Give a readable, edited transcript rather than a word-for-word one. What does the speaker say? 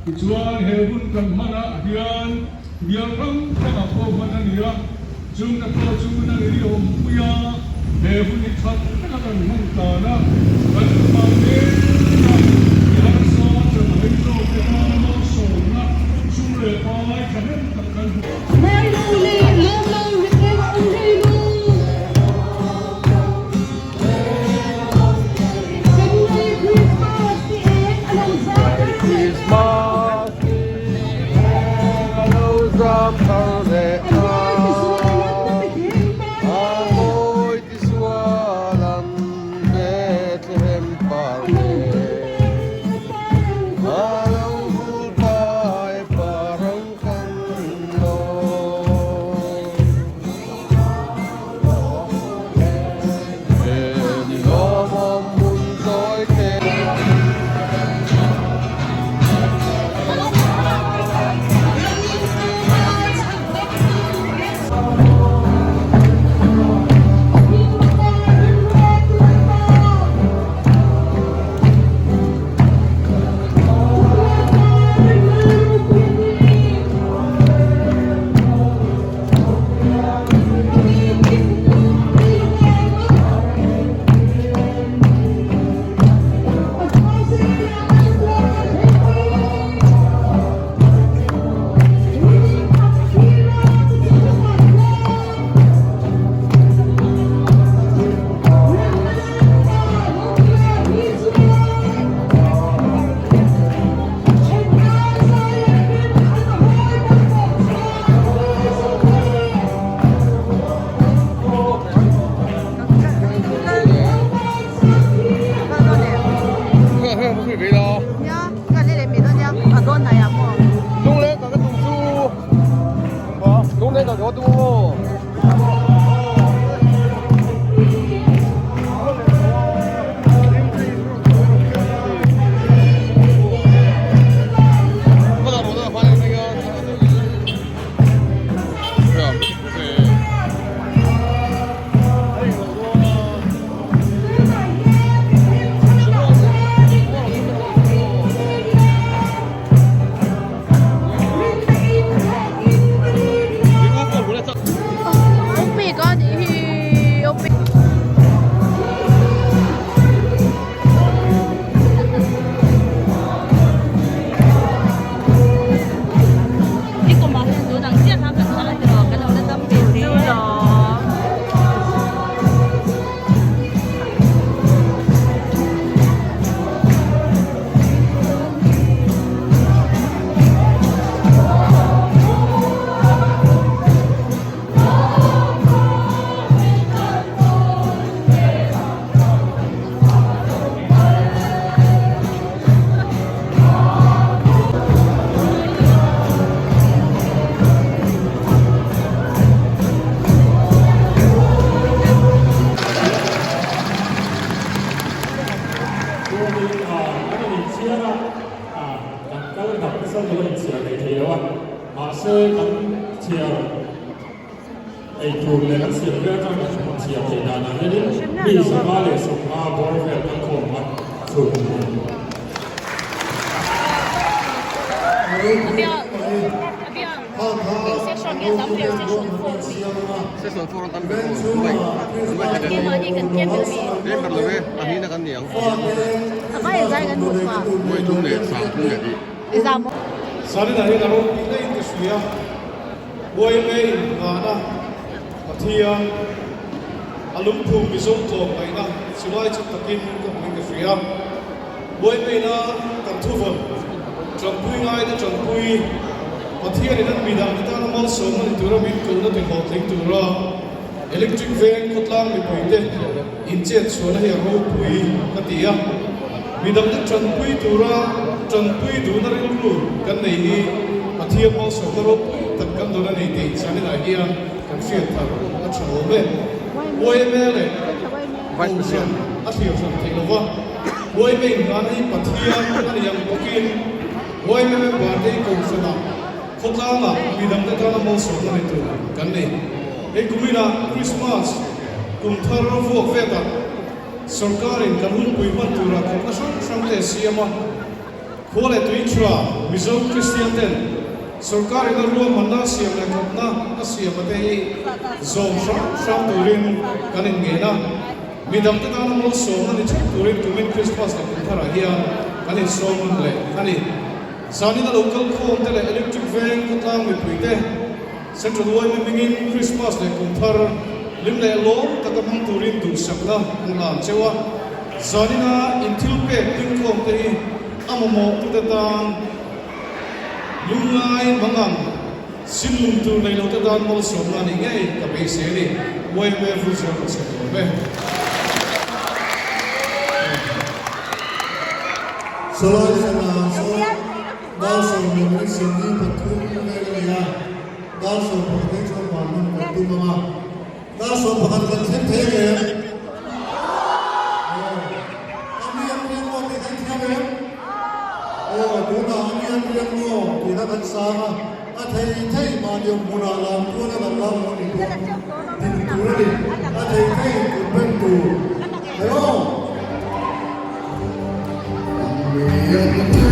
Tichuan he hun kan hmanah hian bial hrang hrangah pawh hman a ni a, chungte pawh chu nang i awmpui a, he hun hi that taka kan hman tan a, kan tumah meka mi harsa chanhai zawkte tan malsawmna sum leh pai thahnem tak kan hmu. Zanin ah hian a ropui daih ka hria, YMA in nghahna Pathian a lungphum Mizo tlawm ngaihna chulai chu takin ka hmuin ka hria. YMA na kan thuvawn tanpui ngaite tanpui Pathianin an midangte tana malsawmna ni tura min kohna ti hlawhtling tura Electric Veng khawtlang mipuite inchet chhuahna hi a ropui ka ti a. Midangte tanpui tura tanpui duhna rilru kan nei hi Pathian malsawmna ropui tak kan dawn a ni tih zaninah hian kan hriat thar a tha awm e. YMA leh Kohhran a thlir hran theih lo va, YMA inhlan hi Pathian a ni ang bawkin YMA member te hi Kohhranah khawtlangah midangte tana malsawmna ni tur kan ni. Hei kuminah Krismas kum thar vuak vetah Sorkarin kan hunpui hman tura khawpna hrang hrang te a siam a. Khua leh tui tha Mizo Kristian ten sorkar in a ruahmanna siam leh khawpna a siam a te hi zawm hrang hrang turin kan inngen a. Midang te tana malsawmna ni theuh turin tumin Krismas leh kumtharah hian kan insawm leh a ni. Zanin a lo kal khawm te leh Electric Veng khawtlang mipui te Central yma hmingin Krismas leh kumthar hlim leh lawm taka hmang turin duhsakna an hlan cheu a. Zanina inthilpek dingkhawm te hi a mamawh tute tan lungngai mangang sinlung tur nei lo te tan malsawmna a nih ngei ka beisei a ni. Yma Vulzel ka chhiat lawm e. Salai Sana sawn dar 11 23 vel a ni a, dar 11 hi chuan vanlawng kan tum ang a. Dar 11 kan thleng thei ang em? Aw, a mi an riak maw tih kan thiam em? Aw, tunah a mi an riak maw tih kha kan sang a, a thei thei mahni awm hmunah lam tual a kan lam maw tih pawh din tur a ni, a thei thei kut beng tur. Hello! A mi an riak.